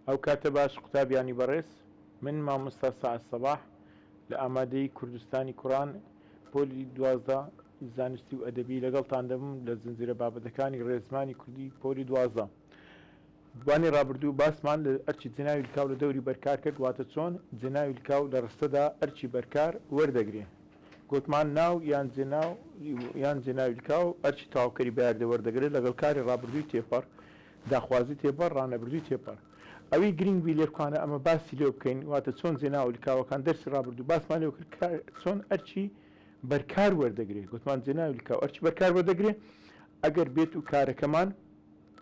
ئەو کاتە باش قوتابیانی بەڕێز من مامۆستا سەعد سەباح لە ئامادەیی کوردستانی کوڕان پۆلی 12 زانستی و ئەدەبی لەگەڵتان دەبم لە زنجیرە بابەتەکانی ڕێزمانی کوردی پۆلی 12 وانەی ڕابردوو باسمان لە ئەرکی جێناوی لکاو لە دەوری بەرکار کرد واتە چۆن جێناوی لکاو لە ڕستەدا ئەرکی بەرکار وەردەگرێ. گۆتمان ناو یان جێناو یان جێناوی لکاو ئەرکی تەواوکەری بەیاردە وەردەگرێ لەگەڵ کاری ڕابردووی تێپەڕ، داخوازی تێپەڕ، ڕانەبردووی تێپەڕ. ئەوی گرینگ بی لێرکوانە ئەمە باسی لێوە بکەین واتە چۆن جێناوە لکاوەکان دەرسی ڕابردوو باسمان لێوە کرد کە چۆن ئەرکی بەرکار وەردەگرێ. گۆتمان جێناوی لکاو ئەرکی بەرکار وەردەگرێ ئەگەر بێت و کارەکەمان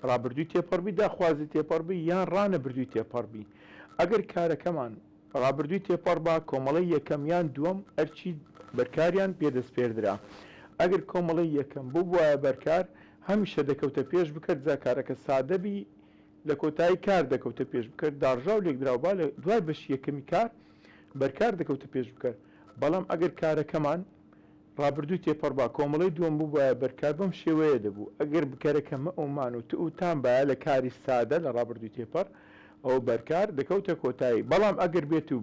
ڕابردووی تێپەڕ بی، داخوازی تێپەڕ بی یان ڕانەبردووی تێپەڕ بی. ئەگەر کارەکەمان ڕابردووی تێپەڕ با، کۆمەڵەی یەکەم یان دووەم ئەرکی بەرکاریان پێ دەسپێردرا. ئەگەر کۆمەڵەی یەکەم ببوایە بەرکار، هەمیشە دەکەوتە پێش بکەر، جا کارەکە سادە بی لە کۆتایی کار دەکەوتە پێش بکەر، داڕژاو لێکدراو با لە دوای بەشی یەکەمی کار بەرکار دەکەوتە پێش بکەر. بەڵام ئەگەر کارەکەمان. ڕابردووی تێپەڕ با کۆمەڵەی دووەم ببوایە بەرکار بەم شێوەیە دەبوو، ئەگەر بکەرەکە مە و مان و ت و تان بایە لە کاری سادە لە ڕابردووی تێپەڕ ئەوە بەرکار دەکەوتە کۆتایی بەڵام ئەگەر بێت و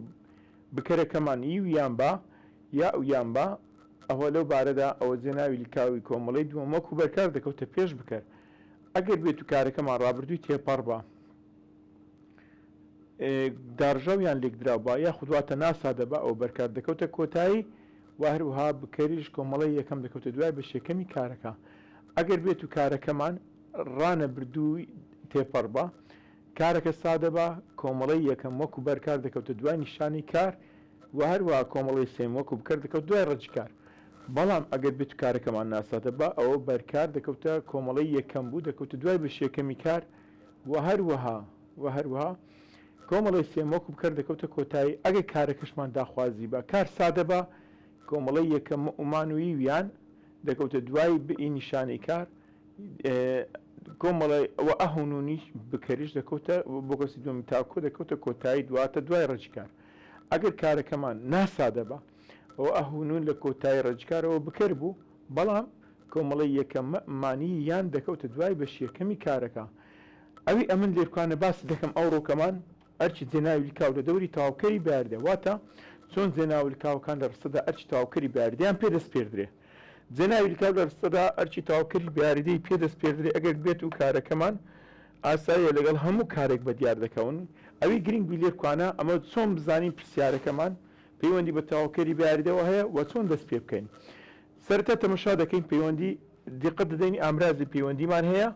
بکەرەکەمان ی و یان با یا و یان با ئەوە لەو بارەدا ئەوە جێناوی لکاوی کۆمەڵەی دووەم وەکوو بەرکار دەکەوتە پێش بکەر ئەگەر بێت و کارەکەمان ڕابردووی تێپەڕ با. داڕژاو یان لێکدراو با یاخود واتە ناسادە با ئەوە بەرکار دەکەوتە کۆتایی و هەروەها بکەریش کۆمەڵەی یەکەم دەکەوتە دوای بەش یەکەمی کارەکە ئەگەر بێت و کارەکەمان ڕانەبردووی تێپەڕ با کارەکە سادە با کۆمەڵەی یەکەم وەکو بەرکار دەکەوتە دوای نیشانەی کار و هەروەها کۆمەڵەی سێم وەکو بکەر دەکەوت دوای ڕەگی کار بەڵام ئەگەر بێت و کارەکەمان ناسادە با ئەوە بەرکار دەکەوتە کۆمەڵەی یەکەم بوو دەکەوتە دوای بەش یەکەمی کار وە هەروەها وە هەروەها کۆمەڵەی سێم وەکو بکەر دەکەوتە کۆتایی ئەگەر کارەکەشمان داخوازی با کار سادە با کۆمەڵەی یەکەم مئومان و یویان دەکەوتە دوای بئی نیشانەی کار کۆمەڵەی وە ئه و نونیش بکەریش دەکەوتە بۆ کەسی دووەمی تاکۆ دەکەوتە کۆتایی دواتە دوای ڕەگی کار ئەگەر کارەکەمان ناسادە با ئەوە ئه و نون لە کۆتایی ڕەگی کارەوە بکەر بوو بەڵام کۆمەڵەی یەکەم مانی یان دەکەوتە دوای بەشی یەکەمی کارەکە. ئەوی ئەمن لێرکانە باسی دەکەم ئەوڕۆکەمان ئەرکی جێناوی لکاو لە دەوری تەواوکەری بەیاردە واتە چۆن جێناوە لکاوەکان لە ڕستەدا ئەرکی تەواوکەری بەیاردەیان پێ دەسپێردرێ. جێناوی لکاو لە ڕستەدا ئەرکی تەواوکەری بەیاریدەی پێ دەسپێردرێ ئەگەر بێت و کارەکەمان ئاساییە لەگەڵ هەموو کارێک بەدیار دەکەون. ئەوی گرینگ بی لێرکانە ئەمە چۆن بزانین پرسیارەکەمان پەیوەندی بە تەواوکەری بەیاریدەوە هەیە و چۆن دەست پێ بکەین. سەرەتا تەمەشا دەکەین پەیوەندی دیقەت دەدەین ئامرازی پەیوەندیمان هەیە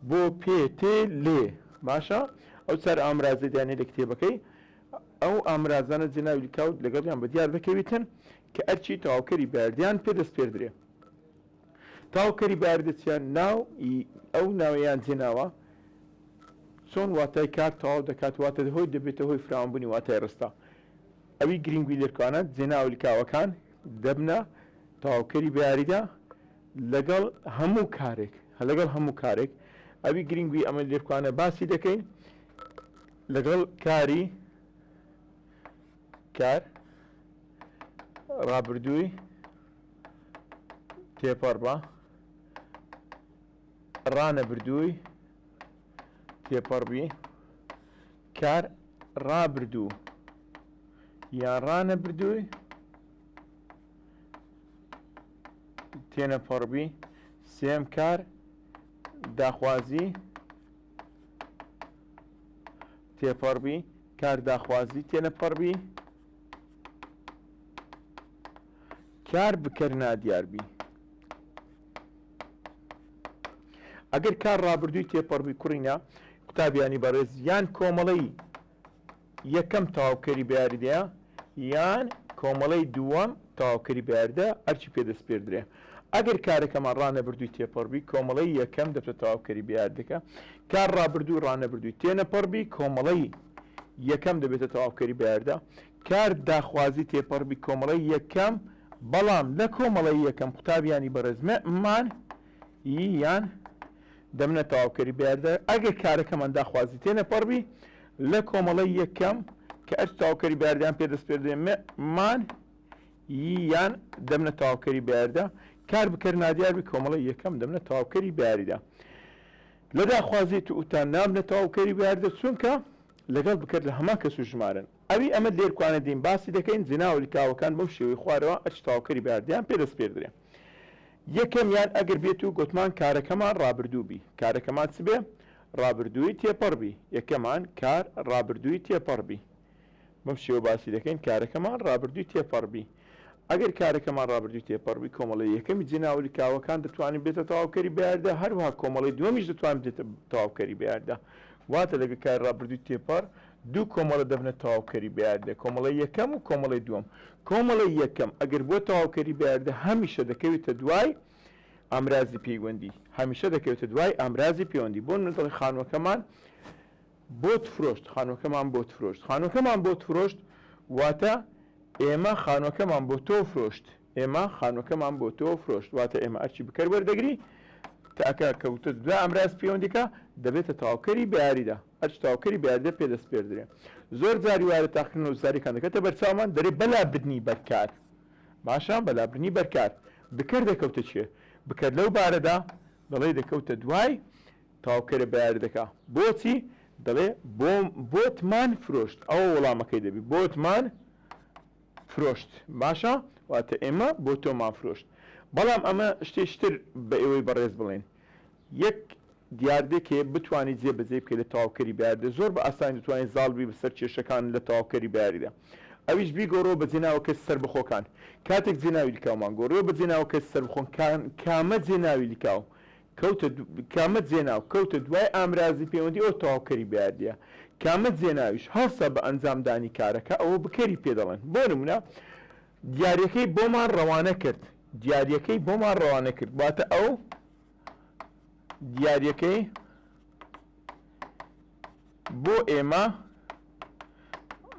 بۆ پێ تێ لێ باشە ئەو چار ئامرازە دانێ لە کتێبەکەی ئەو ئامرازانە جێناوی لکاوت لەگەڵیان بە دیار دەکەویتن کە ئەرکی تەواوکەری بەیاردیان پێ دەسپێردرێ تەواوکەری بەیاردە چیان ناو ئەو ناوەیان جێناوە چۆن واتای کار تەواو دەکات واتە هۆی دەبێتە هۆی فراوانبوونی واتای ڕستە ئەوی گرینگی لێرکانە جێناوە لکاوەکان دەبنە تەواوکەری بەیاریدە لەگەڵ هەموو کارێک لەگەڵ هەموو کارێک ئەوی گرنگی ئەمە لێرکانە باسی دەکەین لەگەڵ کاری کار ڕابردووی تێپەڕ بە ڕانەبردووی تێپەڕبی کار ڕابردوو یان ڕانەبردووی تێنەپەڕبی سێم کار داخوازی تێپەڕبی کار داخوازی تێنەپەڕبی کار بکەر نادیاربی ئەگەر کار ڕابردووی تێپەڕبی کوڕینە قوتابیانی بەڕێز یان کۆمەڵەی یەکەم تەواوکەری بەیاریدەیە یان کۆمەڵەی دووەم تەواوکەری بەیاریدە ئەرکی پێ دەسپێردرێ. ئەگەر کارەکەمان ڕانەبردووی تێپەڕبی کۆمەڵەی یەکەم دەبتە تەواوکەری بەیاریدەکە. کار ڕابردوو ڕانەبردووی تێنەپەڕبی کۆمەڵەی یەکەم دەبێتە تەواوکەری بەیاریدە. کار داخوازی تێپەڕبی کۆمەڵەی یەکەم بەڵام لە کۆمەڵەی یەکەم قوتابیانی بەڕێز مەمان ی یان دەبنە تەواوکەری بەیاریدە ئەگەر کارەکەمان داخوازی تێنەپەڕبی لە کۆمەڵەی یەکەم کە ئەرکی تەواوکەری بەیاریدەیان پێ دەسپێردرێ مە مان ی یان دەبنە تەواوکەری بەیاریدە کار بکەر نادیار بی کۆمەڵەی یەکەم دەبنە تەواوکەری بەیاریدە لە داخوازی تو ئوتان نابنە تەواوکەری بەیاریدە چونکە. لەگەڵ بکەر لە هەمان کەس و ژمارەن. ئەوی ئەمە لێرکوانە دێین باسی دەکەین، جێناوە لکاوەکان بەم شێوەی خوارەوە ئەرکی تەواوکەری بەیاردەیان پێ دەسپێردرێ. یەکەمیان ئەگەر بێت و گۆتمان کارەکەمان ڕابردوو بی. کارەکەمان چ بێ؟ ڕابردووی تێپەڕ بی. یەکەمان کار ڕابردووی تێپەڕ بی. بەم شێوە باسی دەکەین کارەکەمان ڕابردووی تێپەڕ بی. ئەگەر کارەکەمان ڕابردووی تێپەڕ بی کۆمەڵەی یەکەمی جێناوە لکاوەکان دەتوانین بێتە تەواوکەری بەیاردە هەروەها کۆمەڵەی دووەمیش دەتوانین بێتە تەواوکەری بەیاردە. واتە لەگەڵ کاری ڕابردووی تێپەڕ دوو کۆمەڵە دەبنە تەواوکەری بەیاردە، کۆمەڵەی یەکەم و کۆمەڵەی دووەم. کۆمەڵەی یەکەم ئەگەر بووە تەواوکەری بەیاردە هەمیشە دەکەوێتە دوای ئامرازی پەیوەندی، هەمیشە دەکەوێتە دوای ئامرازی پەیوەندی. بۆ نموونە دەڵێ خانووەکەمان بۆت فرۆشت، خانووەکەمان بۆت فرۆشت، خانووەکەمان بۆت فرۆشت واتە ئێمە خانووەکەمان بۆ تۆ فرۆشت. ئێمە خانووەکەمان بۆ تۆ فرۆشت واتە ئێمە ئەرکی بکەر وەردەگری تاکە کەوتە دوای ئامراز پەیوەندیکە دەبێتە تەواوکەری بەیاریدە ئەرکی تەواوکەری بەیاریدە پێ دەسپێردرێ زۆر جاری وایە لە تاقیکردنەوە وزاریەکان دەکەوێتە بەرچاومان دەرێ بەلابردنی بەرکار باشە بەلابردنی بەرکار بکەر دەکەوتە چێ بکەر لەو بارەدا دەڵێ دەکەوتە دوای تەواوکەرە بەیاریدەکە بۆچی دەڵێ بۆ بۆتمان فرۆشت ئەوە وەڵامەکەی دەبی بۆتمان فرۆشت باشە واتە ئێمە بۆ تۆمان فرۆشت بەڵام ئەمە شتێکی تر بە ئێوەی بەڕێز بڵێین یەک دیاردەێک هەیە بتوانیت جێ بەجێی بکەیت لە تەواوکەری بەیاریدا زۆر بە ئاسانی دەتوانیت زاڵ بی بەسەر کێشەکان لە تەواوکەری بەیاریدا ئەویش بیگۆڕەوە بە جێناوە کەسی سەربەخۆکان کاتێک جێناوی لکاومان گۆڕیەوە بە جێناوە کەسی سەربەخۆکان کامە جێناوی لکاو کەوتە کامە جێناو کەوتە دوای ئامرازی پەیوەندی ئەوە تەواوکەری بەیاردیە کامە جێناویش هەڵسا بە ئەنجامدانی کارەکە ئەوە بکەری پێ دەڵێن بۆ نمونە دیاریەکەی بۆمان ڕەوانە کرد دیاریەکەی بۆمان ڕەوانە کرد واتە ئەو دیاریەکەی بۆ ئێمە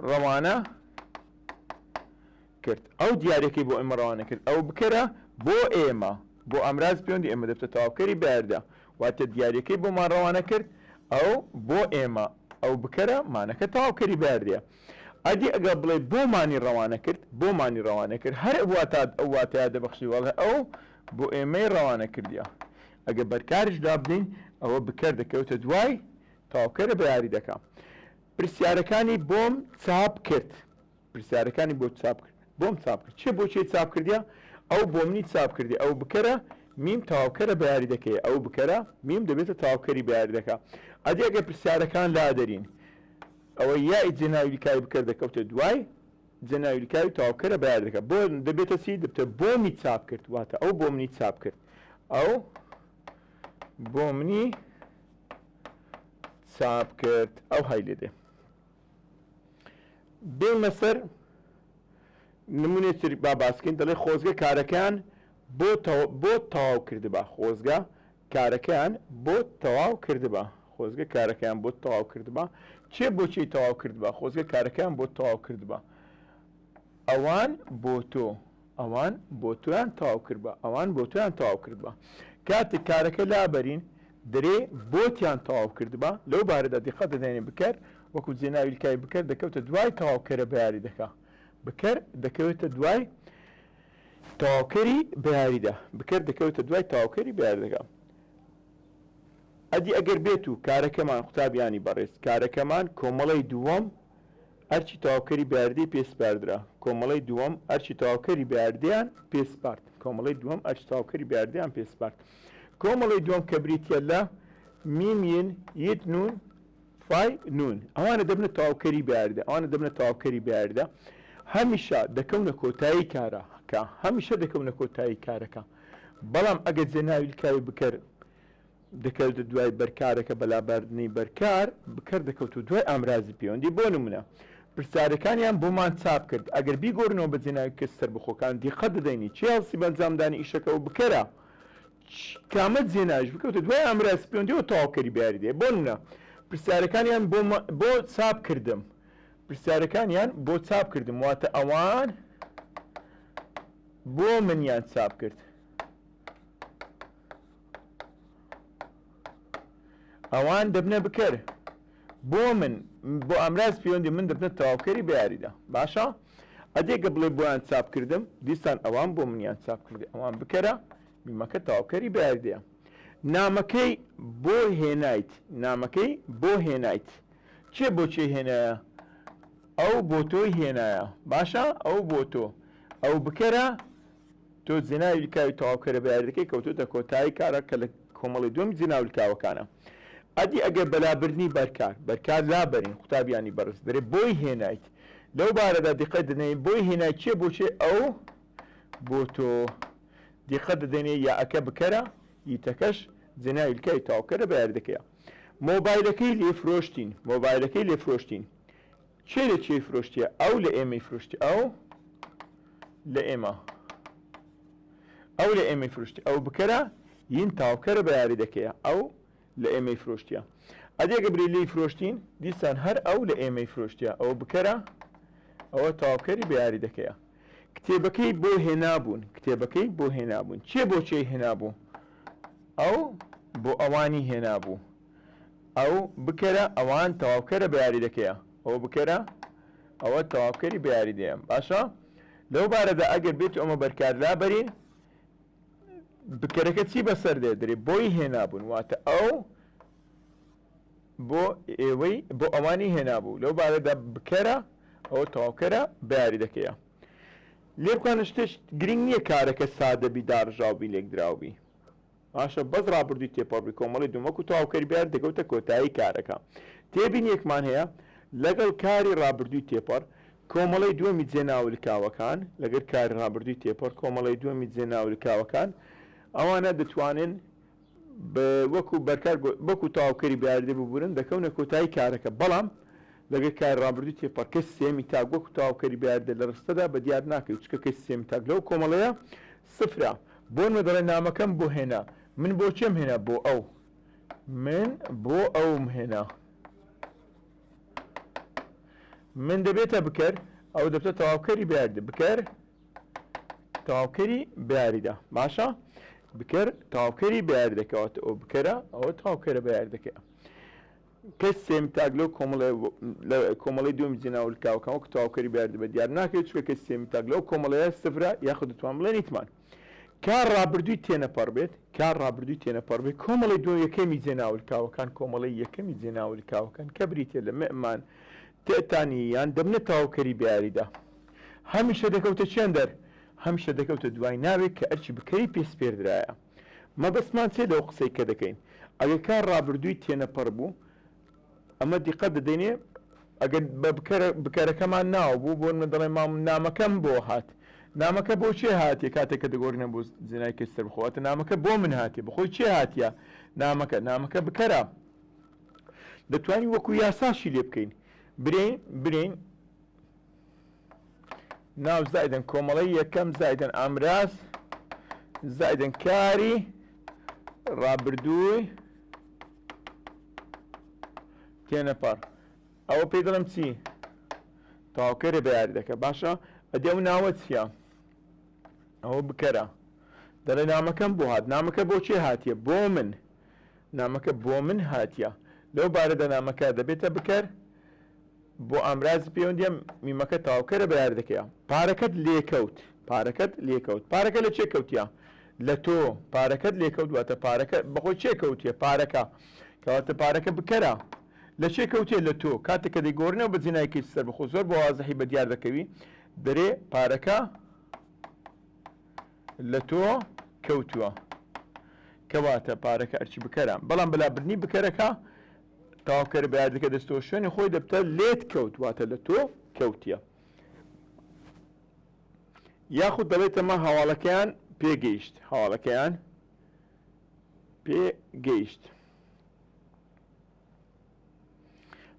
ڕەوانە کرد ئەو دیاریەکەی بۆ ئێمە ڕەوانە کرد ئەو بکەرە بۆ ئێمە بۆ ئامراز پەیوەندی ئێمە دەبتە تەواوکەری بەیاردا واتە دیاریەکەی بۆمان ڕەوانە کرد ئەو بۆ ئێمە ئەو بکەرە مانەکە تەواوکەری بەیاردەیە ئەدی ئەگەر بڵێ بۆمانی ڕەوانە کرد بۆمانی ڕەوانە کرد هەر واتا ئەو واتەیە دەبەخشی وەڵێ ئەو بۆ ئێمەی ڕەوانە کردیە ئەگەر بەرکاریش دابنێین ئەوە بکەر دەکەوێتە دوای تەواوکەرە بەیاریدەکە پرسیارەکانی بۆم چاپ کرد پرسیارەکانی بۆ چاپ کرد بۆم چاپ کرد چێ بۆ چێ چاپ کردیە ئەو بۆ منی چاپ کردی ئەو بکەرە میم تەواوکەرە بە یاریدەکەی ئەو بکەرە میم دەبێتە تەواوکەری بە یاریدەکە ئەدی ئەگەر پرسیارەکان لادەرین ئەوە یای جێناوی لکاوی بکەر دەکەوتە دوای جێناوی لکاوی تەواوکەرە بە یاریدەکە بۆ دەبێتە چی دەبێتە بۆمی چاپ کرد واتە ئەو بۆ منی چاپ کرد ئەو بۆ منی چاپ کرد ئەو های لێ دێ بێمە سەر نمونەی تر با باسکەین دەڵێ خۆزگە کارەکەیان بۆ بۆ تەواو کردبا خۆزگە کارەکەیان بۆ تەواو کردبا خۆزگە کارەکەیان بۆ تەواو کردبا چێ بۆچی تەواو کردبا خۆزگە کارەکەیان بۆ تەواو کردبا ئەوان بۆ تۆ ئەوان بۆ تۆیان تەواو کردبا ئەوان بۆ تۆیان تەواو کردبا کاتێک کارەکە لابەرین درێ بۆتیان تەواو کردبا لەو بارەدا دیقەت دەدەینێ بکەر وەکو جێناوی لکاوی بکەر دەکەوتە دوای تەواوکەرە بەیاری دەکا بکەر دەکەوێتە دوای تەواوکەری بەیاریدا بکەر دەکەوێتە دوای تەواوکەری بەیاری دەکا ئەدی ئەگەر بێت و کارەکەمان قوتابیانی بەڕێز کارەکەمان کۆمەڵەی دووەم ئەرکی تەواوکەری بەیاردەی پێ سپاردرا. کۆمەڵەی دووەم ئەرکی تەواوکەری بەیاردەیان پێ سپارد. کۆمەڵەی دووەم ئەرکی تەواوکەری بەیاردەیان پێ سپارد. کۆمەڵەی دووەم کە بریتییە لە، میم ین، یت نون، فای نون. ئەوانە دەبنە تەواوکەری بەیاردە. ئەوانە دەبنە تەواوکەری بەیاردە. هەمیشە دەکەونە کۆتایی کارەکە. هەمیشە دەکەونە کۆتایی کارەکە. بەڵام ئەگەر جێناوی لکاوی بکەر دەکەوتە دوای بەرکارەکە بە لابردنی بەرکار، بکەر دەکەوتە دوای ئامرازی پەیوەندی، بۆ نموونە، پرسیارەکانیان بۆمان چاپ کرد، ئەگەر بیگۆڕینەوە بە جێناوی کەسی سەربەخۆکان دیقەت دەدەینی کێ هەڵسی بە ئەنجامدانی ئیشەکە و بکەرە کامە جێناویش بکەوتە دوای ئامرازی پەیوەندیەوە تەواوکەری بەیاریدەیە، بۆ نموونە، پرسیارەکانیان بۆ چاپ کردم، پرسیارەکانیان بۆ چاپ کردم، واتە ئەوان بۆ منیان چاپ کرد. ئەوان دەبنە بکەر بۆ من بۆ ئامراز پەیوەندی من دەبنە تەواوکەری بەیاریدا باشە ئەدێ گە بڵێ بۆیان چاپ کردم دیسان ئەوان بۆ منیان چاپ کردی ئەوان بکەرە میمەکە تەواوکەری بەیاریدەیە نامەکەی بۆ هێنایت نامەکەی بۆ هێنایت. کێ بۆ کێی هێنایە؟ ئەو بۆ تۆی هێنایە. باشە ئەو بۆ تۆ. ئەو بکەرە تۆ جێناوی لکاوی تەواوکەرە بە یاریدەکەی کەوتۆتە کۆتایی کارە کە لە کۆمەڵی دووەمی جێناولکاوەکانە. ئەدی ئەگەر بە لابردنی بەرکار، بەرکار لابەرین، قوتابیانی بەڕێز دەرێ بۆی هێنایت. لەو بارەدا دیقەت دەدەین بۆی هێنای کێ بۆ کێ ئەو بۆ تۆ. دیقەت دەدەینێ یاءەکە بکەرە یتەکەش جێناوی لکاوی تەواوکەرە بە یاریدەکەیە. مۆبایلەکەی لێ فرۆشتین. مۆبایلەکەی لێ فرۆشتین. کێ لە کێی فرۆشتیە؟ ئەو لە ئێمەی فرۆشتی. ئەو لە ئێمە. ئەو لە ئێمەی فرۆشتی. ئەو بکەرە ین تاوکەرە بە یاریدەکەیە. ئەو لە ئێمەی فرۆشتیە. ئەدی ئەگەر برێ لێی فرۆشتین دیسان هەر ئەو لە ئێمەی فرۆشتیە. ئەوە بکەرە ئەوە تەواوکەری بە یاریدەکەیە. کتێبەکەی بۆ هێنابوون. کتێبەکەی بۆ هێنابوون. کێ بۆ کێی هێنابوو؟ ئەو بۆ ئەوانی هێنابوو. ئەو بکەرە ئەوان تەواوکەرە بە یاریدەکەیە. ئەوە بکەرە ئەوە تەواوکەری بە یاریدەیە. باشە لەو بارەدا ئەگەر بێت ئەمە بەرکار لابەرین بکەرەکە چی بەسەر دێت؟ دەرێ بۆی هێنابوون واتە ئەو بۆ ئێوەی بۆ ئەوانی هێنابوو. لەو بارەدا بکەرە ئەوە تەواوکەرە بە یاریدەکەیە. لێ بکەن شتێک گرنگ نییە کارەکە سادە بی داڕژاو بی لێکدراو بی. باشە بەس ڕابردووی تێپەڕ بی کۆمەڵی دووەم وەکو تەواوکەری بیار دەکەوتە کۆتایی کارەکە. تێبینیەکمان هەیە لەگەڵ کاری ڕابردووی تێپەڕ کۆمەڵەی دووەمی جێناولکاوەکان لەگەر کاری ڕابردووی تێپەڕ کۆمەڵەی دووەمی جێناولکاوەکان ئەوانە دەتوانن بە وەکو بەرکار وەکو تەواوکەری بیاردە ببورن دەکەونە کۆتایی کارەکە بەڵام لەگەر کاری ڕابردووی تێپەڕ کەسی سێیەمی تاک وەکو تەواوکەری بیاردە لە ڕستەدا بە دیار ناکەوێت چونکە کەسی سێیەمی تاک لەو کۆمەڵەیە سفرە بۆنمە دەڵێ نامەکەم بۆ هێنا من بۆ کێم هێنا بۆ ئەو من بۆ ئەوم هێنا من دەبێتە بکەر ئەو دەبتە تەواوکەری بیاردە بکەر تەواوکەری بیاریدا باشە بکەر تەواوکەری بیاری دەکەوات ئەو بکەرە ئەوە تەواوکەرە بیاری دەکەیە کەس سێم تاک لەو کۆمەڵی لە کۆمەڵی دوم جێناولکاوەکان وەک تەواوکەری بیاردە بە دیار ناکرێت چونکە کەس سێم تاک لەو کۆمەڵەیە سفرە یاخود دەتوان بڵێن ئیتمان کار ڕابردووی تێنەپەڕ بێت کار ڕابردووی تێنەپەڕ بێت کۆمەڵی دوم یەکەمی جێناولکاوەکان کۆمەڵی یەکەمی جێناولکاوەکان کە بریتە لە مئمان تێتانی یان دەبنە تەواوکەری بیاریدا هەمیشە دەکەوتە چێندەر؟ هەمیشە دەکەوتە دوای ناوێک کە ئەرکی بکەری پێ سپێردرایە. مەبەستمان چیە لەو قسەی کە دەکەین؟ ئەگەر کار ڕابردووی تێنەپەڕ بوو، ئەمە دیقەت دەدەینێ، ئەگەر بە بکەرە بکەرەکەمان ناو بوو، بۆ نمونە دەڵێن مام نامەکەم بۆ هات. نامەکە بۆ کێ هاتیە؟ کاتێک کە دەگۆڕینە بۆ جێناوی کەسی سەربەخۆ، واتە نامەکە بۆ من هاتیە، بەخۆی کێ هاتیە؟ نامەکە، نامەکە بکەرە. دەتوانین وەکو یاساشی لێ بکەین. برێین، برێین، ناو زایدن کۆمەڵەی یەکەم زایدن ئامراز زایدن کاری ڕابردووی تێنەپەڕ ئەوە پێی دەڵێم چی تەواوکەرە بە یاری دەکە باشە ئەدی ئەو ناوە چییە ئەوە بکەرە دەڵێ نامەکەم بۆ هات نامەکە بۆ چێ هاتیە بۆ من نامەکە بۆ من هاتیە لەو بارەدا نامەکە دەبێتە بکەر بۆ ئامرازی پەیوەندیە میمەکە تەواوکەرە بە یاریدەکەیە پارەکەت لێکەوت پارەکەت لێکەوت پارەکە لە چێ کەوتیە لە تۆ پارەکەت لێکەوت واتە پارەکە بەخۆی چێ کەوتیە پارەکە کەواتە پارەکە بکەرە لە چێ کەوتیە لە تۆ کاتێک کە دەیگۆڕینەوە بە جێناوی کەسی سەربەخۆ زۆر بە وازحی بە دیار دەکەوی دەرێ پارەکە لە تۆ کەوتووە کەواتە پارەکە ئەرچی بکەرە بەڵام بەلابردنی بکەرەکە تەواوکەرە بەیاردەکە دەستەوە شوێنی خۆی دەبتە لێت کەوت واتە لە تۆ کەوتیە یاخود دەڵێتەمە هەواڵەکەیان پێگەیشت هەواڵەکەیان پێگەیشت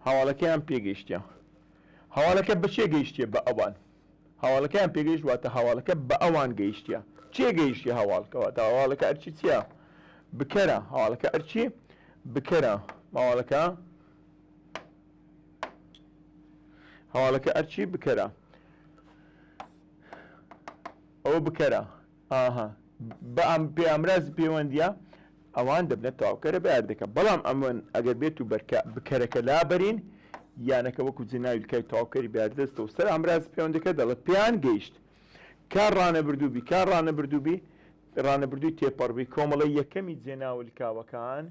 هەواڵەکەیان پێگەیشتە هەواڵەکە بە چێ گەیشتە بە ئەوان هەواڵەکەیان پێگەیشت واتە هەواڵەکە بە ئەوان گەیشتە چێ گەیشتە هەواڵکە واتە هەواڵەکە ئەرچی چییە بکەرە هەواڵەکە ئەرچی بکەرە هەواڵەکە هەواڵەکە ئەرچی بکەرە ئەوە بکەرە ئاها بە ئەم پێ ئامرازی پەیوەندیە ئەوان دەبنە تەواوکەرە بەیاردەکە بەڵام ئەمن ئەگەر بێت و بەرکە بکەرەکە لابەرین یانەکە وەکو جێناوی لکای تەواوکەری بەیاردەستە و سەر ئامرازی پەیوەندەکە دەڵێت پێیان گەیشت کار ڕانەبردوو بی کار ڕانەبردوو بی ڕانەبردووی تێپەڕ بی کۆمەڵەی یەکەمی جێناوە لکاوەکان.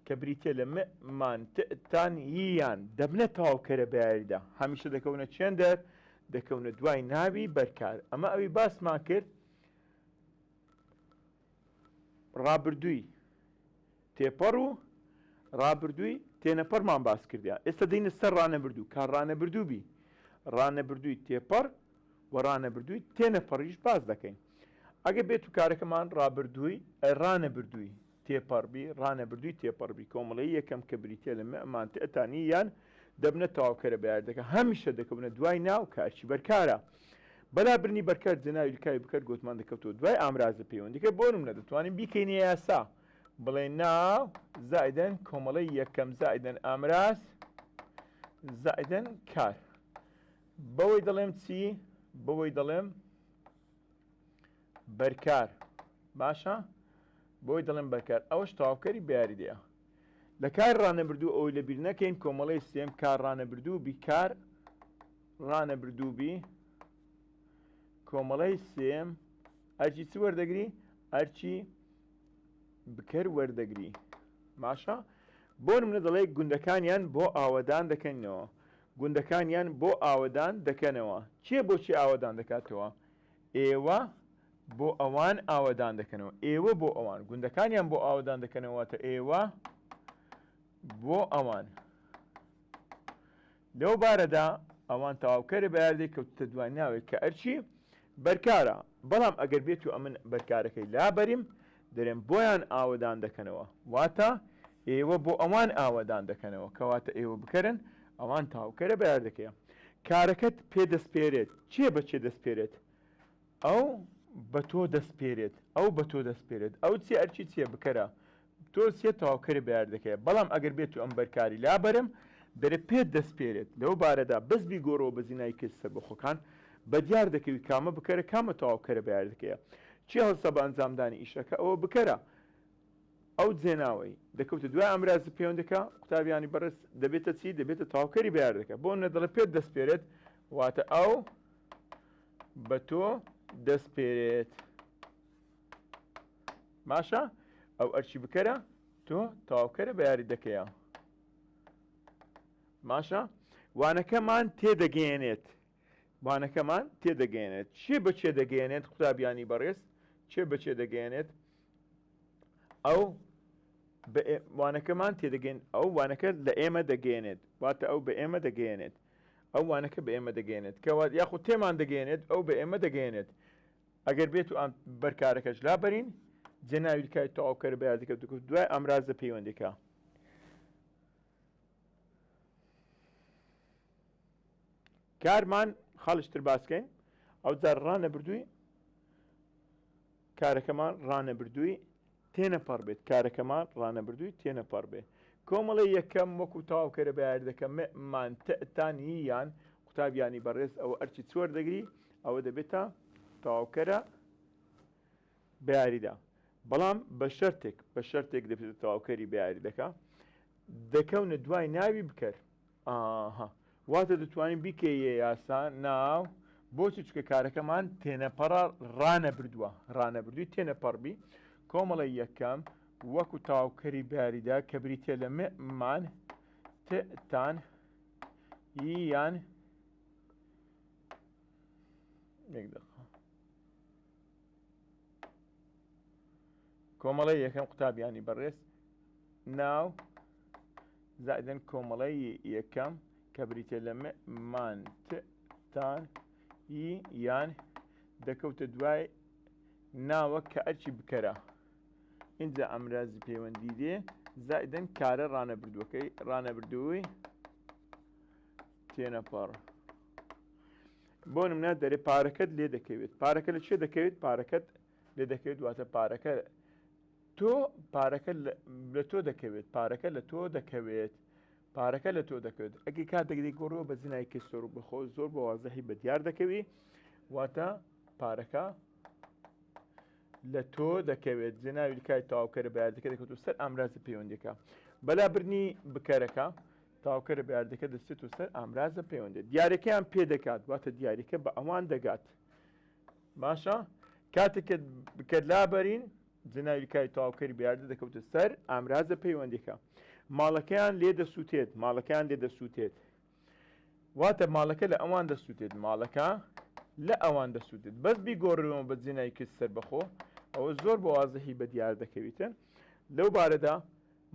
کە بریتیە لە م، مان، ت، تان، ی، یان، دەبنە تەواوکەرە بەیاریدە، هەمیشە دەکەونە چێندەر، دەکەونە دوای ناوی بەرکار. ئەمە ئەوی باسمان کرد ڕابردووی تێپەڕ و ڕابردووی تێنەپەڕمان باس کردیا. ئێستا دێینە سەر ڕانەبردوو، کار ڕانەبردوو بی، ڕانەبردووی تێپەڕ و ڕانەبردووی تێنەپەڕیش باس دەکەین. ئەگەر بێت و کارەکەمان ڕابردووی ڕانەبردووی تێپەڕ بی، ڕانەبردووی تێپەڕ بی، کۆمەڵەی یەکەم کە بریتیە لە مە، مان، تئ، تان، ی، یان، دەبنە تەواوکەرە بەیاردەکە، هەمیشە دەکەونە دوای ناو کە ئەرکی بەرکارە. بە لابردنی بەرکار جێناوی لکاوی بکەر گۆتمان دەکەوتەوە دوای ئامرازە پەیوەندیکە، بۆ نمونە دەتوانین بیکەینە یاسا بڵێین ناو زائیدەن کۆمەڵەی یەکەم زائیدەن ئامراز زائیدەن کار. بەوەی دەڵێم چی؟ بەوەی دەڵێم بەرکار باشە بۆی دەڵێم بەرکار ئەوەش تەواوکەری بەیاریدەیە لە کار ڕانەبردوو ئەوەی لەبیر نەکەین کۆمەڵەی سێم کار ڕانەبردوو بی کار ڕانەبردوو بی کۆمەڵەی سێم ئەرچی چ وەردەگری ئەرچی بکەر وەردەگری باشە بۆ منە دەڵێ گوندەکانیان بۆ ئاوەدان دەکەنەوە گوندەکانیان بۆ ئاوەدان دەکەنەوە. کێ بۆ کێ ئاوەدان دەکاتەوە؟ ئێوە بۆ ئەوان ئاوەدان دەکەنەوە. ئێوە بۆ ئەوان. گوندەکانیان بۆ ئاوەدان دەکەنەوە واتە ئێوە بۆ ئەوان. لەو بارەدا ئەوان تەواوکەرە بەیاردەی کەوتتە دوای ناوێک کە ئەرکی بەرکارە. بەڵام ئەگەر بێت و ئەمن بەرکارەکەی لابەریم دەرێم بۆیان ئاوەدان دەکەنەوە واتە ئێوە بۆ ئەوان ئاوەدان دەکەنەوە کەواتە ئێوە بکەرن ئەوان تاوکەرە بەیاردەکەیە کارەکەت پێ دەسپێرێت چێ بە چێ دەسپێرێت ئەو بە تۆ دەسپێرێت ئەو بە تۆ دەسپێرێت ئەو چی ئەرکی چیە بکەرە تۆ چیە تەواوکەری بەیاردەکەیە بەڵام ئەگەر بێت و ئەم بەرکاری لابەرم دەرێ پێت دەسپێرێت لەو بارەدا بەس بیگۆڕەوە بە زینای کەس سەربەخۆکان بەدیار دەکەوی کامە بکەرە کامە تەواوکەرە بەیاردەکەیە کێ هەڵسا بە ئەنجامدانی ئیشەکە ئەوە بکەرە ئەو جێناوەی دەکەوتە دوای ئامرازی پەیوەندەکە قوتابیانی بەڕێز دەبێتە چی دەبێتە تەواوکەری بەیاردەکە بۆ نە دەڵێ پێت دەسپێرێت واتە ئەو بە تۆ دەسپێرێت باشە ئەو ئەرچی بکەرە تۆ تەواوکەرە بە یاریدەکەیە باشە وانەکەمان تێدەگەیەنێت وانەکەمان تێدەگەیەنێت چێ بە چێ دەگەیەنێت قوتابیانی بەڕێز چێ بە چێ دەگەیەنێت ئەو وانەکەمان تێدەگەین ئەو وانەکە لە ئێمە دەگەیەنێت واتە ئەو بە ئێمە دەگەیەنێت ئەو وانەکە بە ئێمە دەگەیەنێت کەوات یاخود تێمان دەگەیەنێت ئەو بە ئێمە دەگەیەنێت ئەگەر بێت و ئەم بەرکارەکەش لابەرین جێناوی لکاوی تەواوکەرە بە یاریدەکە دەکەوت دوای ئامرازە پەیوەندیەکە. کارمان خاڵشتر باسکەین ئەو جار ڕانەبردووی کارەکەمان ڕانەبردووی تێنەپەڕ بێت کارەکەمان ڕانەبردووی تێنەپەڕ بێ کۆمەڵی یەکەم وەکو تەواوکەرە بە یاریدەکە م مان ت تان ی یان قوتابیانی بەڕێز ئەوە ئەرکی چ وەردەگری ئەوە دەبێتە تەواوکەرە بە یاریدا بەڵام بە شەرتێک بە شەرتێک دەبێتە تەواوکەری بە یاریدەکە دەکەونە دوای ناوی بکەر ئاها واتە دەتوانین بیکەیە یاسا ناو بۆچی چکە کارەکەمان تێنەپەڕە ڕانەبردووە ڕانەبردووی تێنەپەڕبی کۆمەڵی یەکەم وەکو تاوکەری باریدا کە بریتە لە مان تان یان یەک دقە کۆمەڵی یەکەم قوتابیانی بەڕێز ناو زائدن کۆمەڵەی یەکەم کە بریتە لە م مان ت تان ی یان دەکەوتە دوای ناوە کە ئەرکی بکەرە ئینجا ئامرازی پەیوەندی دێ زائدن کارە ڕانەبردووەکەی ڕانەبردووی تێنەپەڕ بۆ نمونە دەرێ پارەکەت لێ دەکەوێت پارەکە لە چێ دەکەوێت پارەکەت لێ دەکەوێت واتە پارەکە تۆ پارەکە لە تۆ دەکەوێت پارەکە لە تۆ دەکەوێت پارەکە لە تۆ دەکەوێت ئەگەی کاتێک دەیگۆڕەوە بە زنای کەسۆر و بەخۆ زۆر بە وازەحی بە دیار دەکەوی واتە پارەکە لە تۆ دەکەوێت جێناوی لکای تەواوکەرە بەیاردەکە دەکەوێت و سەر ئامرازە پەیوەندەکە بەلا برنی بکەرەکە تەواوکەرە بەیاردەکە دەچێت و سەر ئامرازە پەیوەندێت دیارەکەیان پێدەکات واتە دیاریکە بە ئەوان دەگات باشە کاتێک کە بکەر لابەرین جێناوی لکاوی تەواوکەری بەیاردە دەکەوتە سەر ئامرازە پەیوەندیەکە. ماڵەکەیان لێ دەسووتێت ماڵەکەیان لێ دەسووتێت واتە ماڵەکە لە ئەوان دەسووتێت ماڵەکە لە ئەوان دەسووتێت بەس بیگۆڕیەوە بە جێناوی کەسی سەربەخۆ ئەوە زۆر بە وازحی بە دیار دەکەویتن لەو بارەدا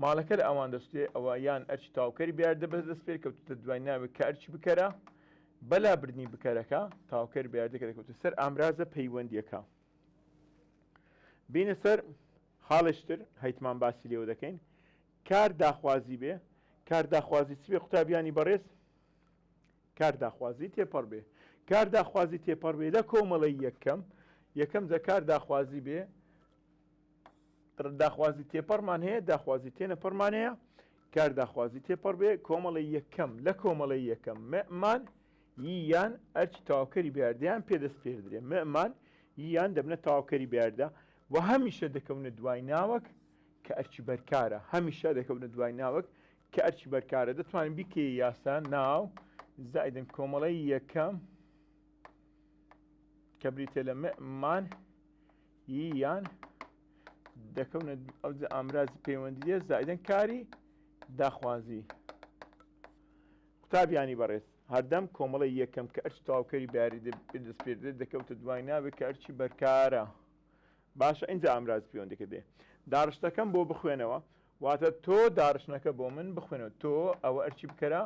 ماڵەکە لە ئەوان دەسوتێ ئەوە یان ئەرکی تەواوکەری بەیاردە بەس دەست پێ کەوتوتە دوای ناوێک کە ئەرکی بکەرە بە لابردنی بکەرەکە تەواوکەری بەیاردەکە دەکەوتە سەر ئامرازە پەیوەندیەکە بینە سەر خاڵێشتر هەیتمان باسی لێوە دەکەین کار داخوازی بێ کار داخوازی چ بێ قوتابیانی بەڕێز کار داخوازی تێپەڕ بێ کار داخوازی تێپەڕ بێ لە کۆمەڵی یەکەم یەکەم جە کار داخوازی بێ داخوازی تێپەڕمان هەیە داخوازی تێنەپەڕمان هەیە کار داخوازی تێپەڕ بێ کۆمەڵی یەکەم لە کۆمەڵی یەکەم مەمان یان ئەرکی تەواوکەری بەیاردەیان پێ دەسپێردرێ مەمان یان دەبنە تەواوکەری بەیاردە و هەمیشە دەکەونە دوای ناوەک کە ئەرکی بەرکارە هەمیشە دەکەونە دوای ناوەک کە ئەرکی بەرکارە دەتوانین بیکەی یاسا ناو زائیدن کۆمەڵەی یەکەم کە بریتە لە مەمان ی یان دەکەونە ئەو ئامرازی پەیوەندیە زائیدەن کاری داخوازی قوتابیانی بەڕێز هەردەم کۆمەڵی یەکەم کە ئەرچ تەواوکەری باری دەستپێردێت دەکەوتە دوای ناوێک کە ئەرچی بەرکارە باشە ئینجا ئامراز پەیوەندەکە دێ داڕشتەکەم بۆ بخوێنەوە واتە تۆ داڕشتنەکە بۆ من بخوێنەوە تۆ ئەوە ئەرکی بکەرە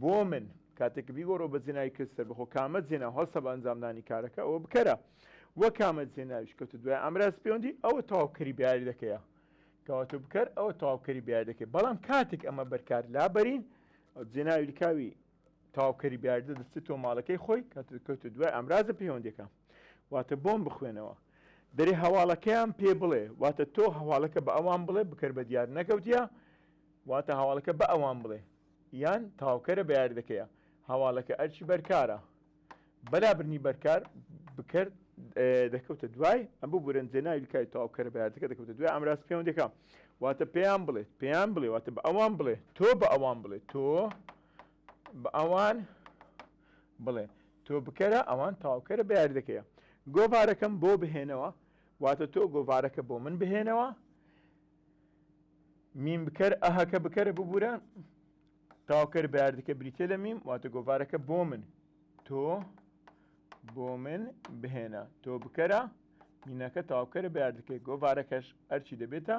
بۆ من کاتێک بیگۆڕۆ بە جێناوی کەسی سەربەخۆ کامە جێناو هەڵسە بە ئەنجامدانی کارەکە ئەوە بکەرە وە کامە جێناویش کەوتە دوای ئامراز پەیوەندی ئەوە تەواوکەری بەیاریدەکەیە کەواتە بکەر ئەوە تەواوکەری بەیاریدەکەی بەڵام کاتێک ئەمە بەرکار لابەرین جێناوی لکاوی تەواوکەری بەیاریدە دەچێتەوە ماڵەکەی خۆی کاتێک کەوتە دوای ئامرازە پەیوەندیەکە واتە بۆم بخوێنەوە دەرێ هەواڵەکەیان پێ بڵێ واتە تۆ هەواڵەکە بە ئەوان بڵێ بکەر بە دیار نەکەوتە واتە هەواڵەکە بە ئەوان بڵێ یان تاوکەرە بە یاریدەکەیە هەواڵەکە ئەرکی بەرکارە بەلابرنی بەرکار بکرد دەکەوتە دوای ئەم ببورن جێناوی لکای تەواوکەرە بەیاردەکە دەکەوتە دوای ئامراز پەیوەندەکە واتە پێیان بڵێ پێیان بڵێ واتە بە ئەوان بڵێ تۆ بە ئەوان بڵێ تۆ بە ئەوان بڵێ تۆ بکەرە ئەوان تەواوکەرە بە یاریدەکەیە گۆڤارەکەم بۆ بهێنەوە واتە تۆ گۆڤارەکە بۆ من بهێنەوە میم بکەر ئەهەکە بکەرە ببوورە تەواوکەر بە یاریدەکە بریتە لە میم واتە گۆڤارەکە بۆ من تۆ بۆ من بهێنە تۆ بکەرە مینەکە تەواوکەرە بە یاریدەکەی گۆڤارەکەش ئەرچی دەبێتە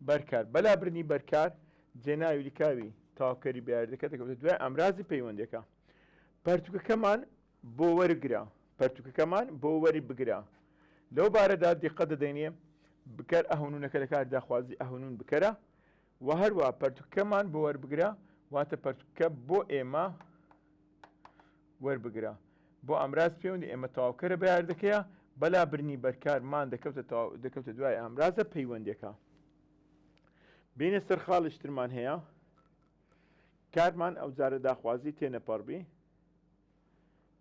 بەرکار بەلابردنی بەرکار جێناوی لکاوی تەواوکەری بەیاریدەکە دەکەوێتە دوای ئامرازی پەیوەندەکە پەرتوکەکەمان بۆ وەرگرە پەرتوکەکەمان بۆ وەری بگرە لەو بارەدا دیقەت دەدەینێ بکەر ئەهونونەکە لە کار داخوازی ئەهونون بکەرە و هەروە پەرتوکەکەمان بۆ وەربگرە واتە پەرتوکە بۆ ئێمە وەربگرە بۆ ئامراز پەیوەندی ئێمە تەواوکەرە بەیاردەکەیە بەلا برنی بەرکارمان دەکەوتە دەکەوتە دوای ئامرازە پەیوەندەکە بینە سەر خاڵیش ترمان هەیە کارمان ئەو جارە داخوازی تێنەپەڕبی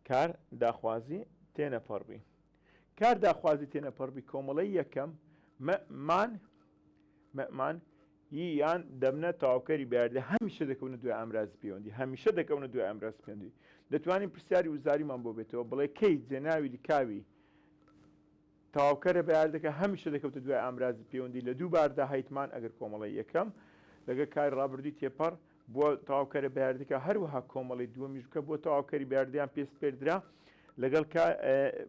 کار داخوازی تێنەپەڕبی کار داخوازی تێنەپەڕبی کۆمەڵەی یەکەم مان مەمان ی یان دەبنە تەواوکەری بەیاردە هەمیشە دەکەونە دوای ئامرازی پەیوەندی هەمیشە دەکەونە دوای ئامرازی پەیوەندی دەتوانین پرسیاری وزاریمان بۆ بێتەوە بڵێ کەی جێناوی لکاوی تەواوکەرە بەیاردەکە هەمیشە دەکەوتە دوای ئامرازی پەیوەندی لە دوو باردا هەیتمان ئەگەر کۆمەڵەی یەکەم لەگەڵ کاری ڕابردووی تێپەڕ بووە تەواوکەرە بەیاردەکە هەروەها کۆمەڵەی دووەمیش بکە بۆ تەواوکەری بەیاردەیان پێ سپێردرا لەگەڵ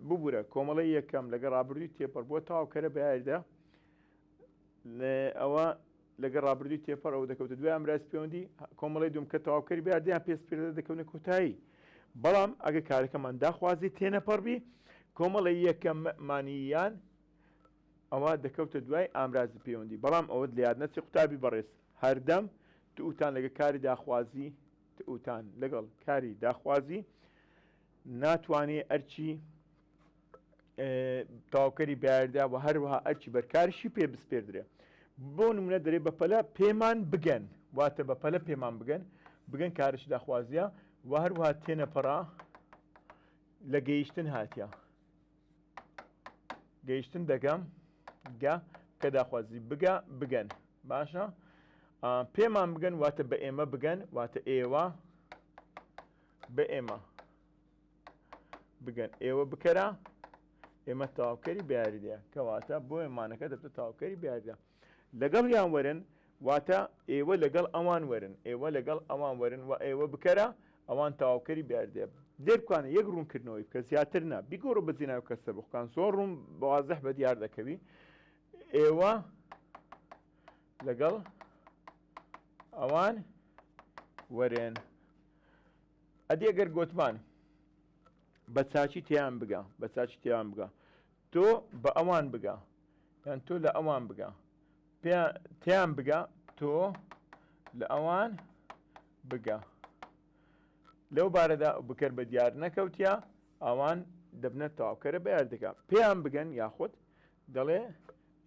ببورە کۆمەڵەی یەکەم لەگەڵ ڕابردووی تێپەڕ بووە تەواوکەرە بەیاردە ئەوە لەگەڵ ڕابردووی تێپەڕ ئەوە دەکەوتە دوای ئامراز پەیوەندی کۆمەڵی دوم کە تەواوکەری بەیاردەیان پێ سپێردرا دەکەونە کۆتایی بەڵام ئەگە کارەکەمان داخوازی تێنەپەڕبی کۆمەڵی یەکەم مانیان ئەوە دەکەوتە دوای ئامرازی پەیوەندی بەڵام ئەوەت لە یاد نەچێ قوتابی بەڕێز هەردەم تئوتان لەگە کاری داخوازی تئوتان لەگەڵ کاری داخوازی ناتوانێ ئەرچی تەواوکەری بەیاردا و هەروەها ئەرکی بەرکارشی پێ بسپێردرێ بۆ نمونە دەرێ بەپەلە پێمان بگەن واتە بەپەلە پێمان بگەن بگەن کارش داخوازیە و هەروەها تێنەپەڕا لە گەیشتن هاتیە گەیشتن دەگەم گە کە داخوازی بگە بگەن باشە پێمان بگەن واتە بە ئێمە بگەن واتە ئێوە بە ئێمە بگەن ئێوە بکەرە ئێمە تەواوکەری بەیاریدەیە کەواتە بۆیە مانەکە دەبتە تەواوکەری بەیاریدە لەگەڵ یان وەرن. واتە ئێوە لەگەڵ ئەوان وەرن، ئێوە لەگەڵ ئەوان وەرن و ئێوە بکەرە، ئەوان تەواوکەری بەیاردەیە. لێرکوانە یەک ڕوونکردنەوەی بکە زیاتر نا، بیگۆڕە بە جێناوی کەس سەربەخۆکان زۆر ڕوون بە وازح بە دیار دەکەوی. ئێوە لەگەڵ ئەوان وەرێن. ئەدی ئەگەر گۆتمان بە چاکی تێیان بگە، بە چاکی تێیان بگە، تۆ بە ئەوان بگە یان تۆ لە ئەوان بگە، تێیان بگە، تۆ لە ئەوان بگە. لەو بارەدا بکەر بە دیار نەکەوتە ئەوان دەبنە تەواوکەرە بەیاردەکە پێیان بگەن یاخود دەڵێ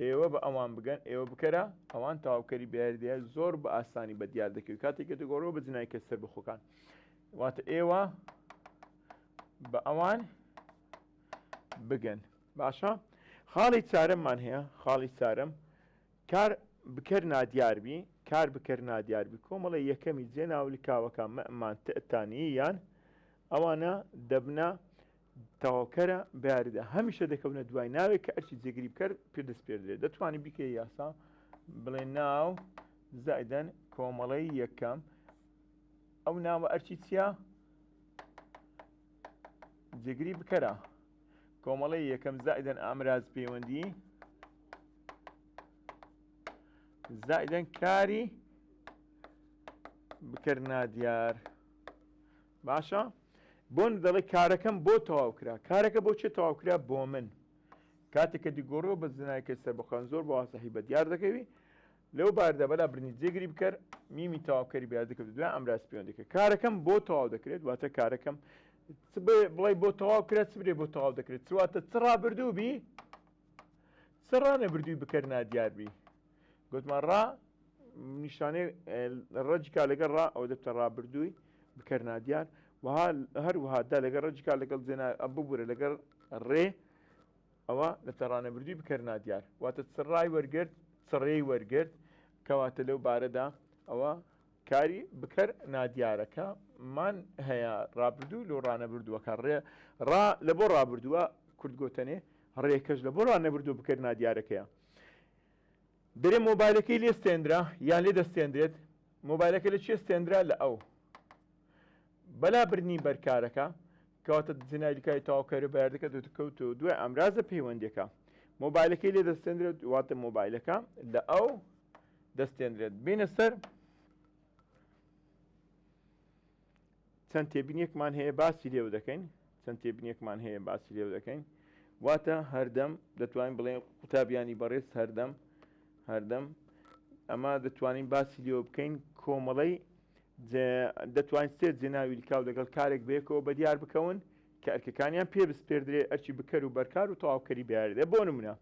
ئێوە بە ئەوان بگەن ئێوە بکەرە ئەوان تەواوکەری بەیاردەیە زۆر بە ئاسانی بە دیار دەکەوی کاتێک کە دەگۆڕەوە بە جنای کە سەربەخۆکان واتە ئێوە بە ئەوان بگەن باشە خاڵی چارەممان هەیە خاڵی چارەم کار بکەر نادیار بی کار بکەر نادیار بی کۆمەڵی یەکەمی جێ ناولکاوەکە مەمان تەتانی یان ئەوانە دەبنە تەواوکەرە بەیاریدا هەمیشە دەکەونە دوای ناوێک کە ئەرکی جێگری بکەر پێ دەسپێردرێت دەتوانانی بیکەی یاسا بڵێ ناو زایدەن کۆمەڵەی یەکەم ئەو ناوە ئەرکی چییە؟ جێگری بکەرە کۆمەڵەی یەکەم زائدەن ئامراز پەیوەندی زائدەن کاری بکەر نادیار باشە بۆن دەڵێ کارەکەم بۆ تەواو کرا کارەکە بۆ چێ تەواو کرا بۆ من کاتێک کە دیگۆڕەوە بە زنایکە سەربەخۆیان زۆر بە وازحی بە دیار دەکەوی لەو باردا بەلا برنی جێگری بکەر میمی تەواوکەری بەیار دەکەوت دوای ئامراز پەیوەندیکە کارەکەم بۆ تەواو دەکرێت واتە کارەکەم چ بڵێ بۆ تەواو کرا چ برێ بۆ تەواو دەکرێت چ واتە چ ڕابردوو بی چ ڕانەبردووی بکەر نادیار بی گوتمان ڕا نیشانەی ڕەجکا لەگەڵ ڕا ئەوە دەبتە ڕابردووی بکەر نادیار وها هەروەها دا لەگەڵ ڕەجکا لەگەڵ جێنا ببورە لەگەڵ ڕێ ئەوە لە تەڕانەبردووی بکەر نادیار واتە چ ڕای وەرگرت چ ڕێی وەرگرت کەواتە لەو بارەدا ئەوە کاری بکەر نادیارەکە مان هەیە ڕابردوو لۆ ڕانەبردووەکە ڕێ ڕا لە بۆ ڕابردووە کورد گۆتەنێ ڕێکەش لە بۆ ڕانەبردوو بکەر نادیارەکەیە دەرێ مۆبایلەکەی لێ ستێندرا یان لێ دەستێندرێت مۆبایلەکە لە چێ ستێندرا لە ئەو بەلا بردنی بەرکارەکە کەواتە جنایلکای تەواوکەرە بەیاردەکە دەکەوت و دوای ئامرازە پەیوەندیەکە مۆبایلەکەی لێ دەستێندرێت واتە مۆبایلەکە لە ئەو دەستێندرێت بینە سەر چەند تێبینیەکمان هەیە باسی لێو دەکەین چەند تێبینیەکمان هەیە باسی لێو دەکەین واتە هەردەم دەتوانین بڵێن قوتابیانی بەڕێز هەردەم هەردەم ئەمە دەتوانین باسی لێوە بکەین کۆمەڵەی دەتوانین سێ جێناوی لکاو لەگەڵ کارێک بەیەکەوە بەدیار بکەون کە ئەرکەکانیان پێ بسپێردرێ ئەرکی بکەر و بەرکار و تەواوکەری بەیاریدە بۆ نمونە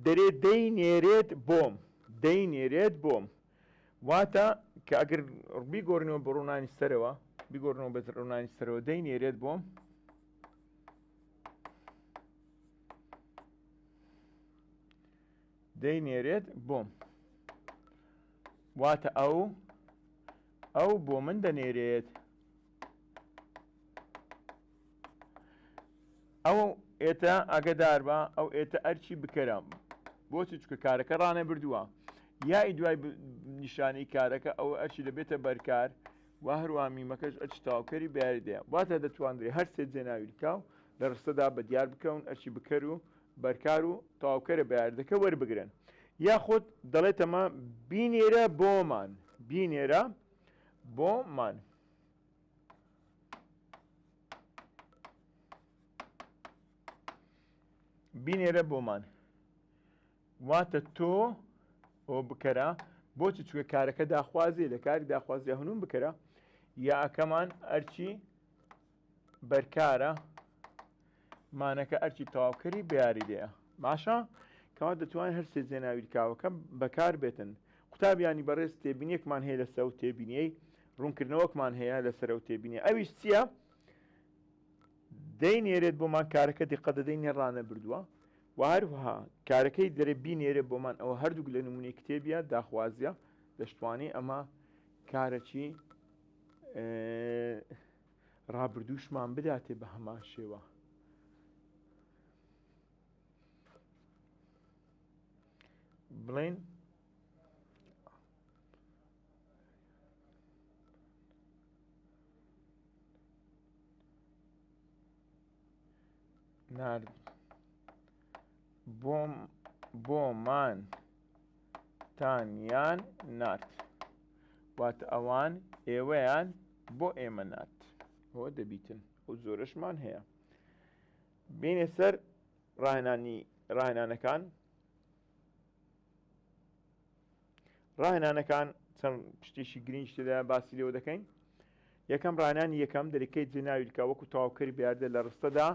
دەرێ دەی نێرێت بۆم دەی نێرێت بۆم واتە کە ئەگەر بیگۆڕینەوە بە ڕوونانی سەرەوە بیگۆڕنەوە بە ڕوونانی سەرەوە دەی نێرێت بۆم دەی نێرێت بۆم واتە ئەو ئەو بۆ من دەنێرێت ئەو ئێتە ئاگدار بە ئەو ئێتە ئەرچی بکەرە بۆچی چکە کارەکە ڕانە بردووە یای دوای نیشانەی کارەکە ئەوە ئەرچی دەبێتە بەرکار و هەروە میمەکەش ئەرچ تاوکەری بیاریدەیە واتە دەتواندرێ هەر سێ جێناویلکاو لە ڕستەدا بە دیار بکەون ئەرچی بکەر و بەرکار و تەواوکەرە بەیاردەکە وەربگرن یاخود دەڵێتەمە بینێرە بۆمان بینێرە بۆمان بینێرە بۆمان واتە تۆ ئەو بکەرە بۆچی چوە کارەکە داخوازی لە کاری داخوازی هەنوم بکەرە یاکەمان ئەرچی بەرکارە مانەکە ئەرکی تەواوکەری بەیاریدەیە باشە کەوا دەتوانین هەر سێ جێناویلکاوەکە بەکار بێتن قوتابیانی بەڕێز تێبینیەکمان هەیە لەسەر ئەو تێبینیەی ڕوونکردنەوەکمان هەیە لەسەر ئەو تێبینی ئەویش چییە دەینێرێت بۆمان کارەکە دیقەت دەدەین ڕانەبردووە و هەروەها کارەکەی دەرێ بینێرێ بۆمان ئەوە هەردووک لە نمونەی کتێبیە داخوازیە دەشتوانی ئەمە کارەکی ڕابردووشمان بداتێ بە هەمان شێوە. بڵێن. نارد بۆم بۆمان تانیان نارد واتە ئەوان ئێوەیان بۆ ئێمە نارد ئەوە دەبیتن ئەو زۆرەشمان هەیە بینە سەر ڕاهێنانی ڕاهێنانەکان ڕاهێنانەکان چەند شتێکی گرنگ تێدا باسی لێوە دەکەین یەکەم ڕانانی یەکەم دەرەکەی جێناوی لکا وەکو تەواوکەری بیاردە لە ڕستەدا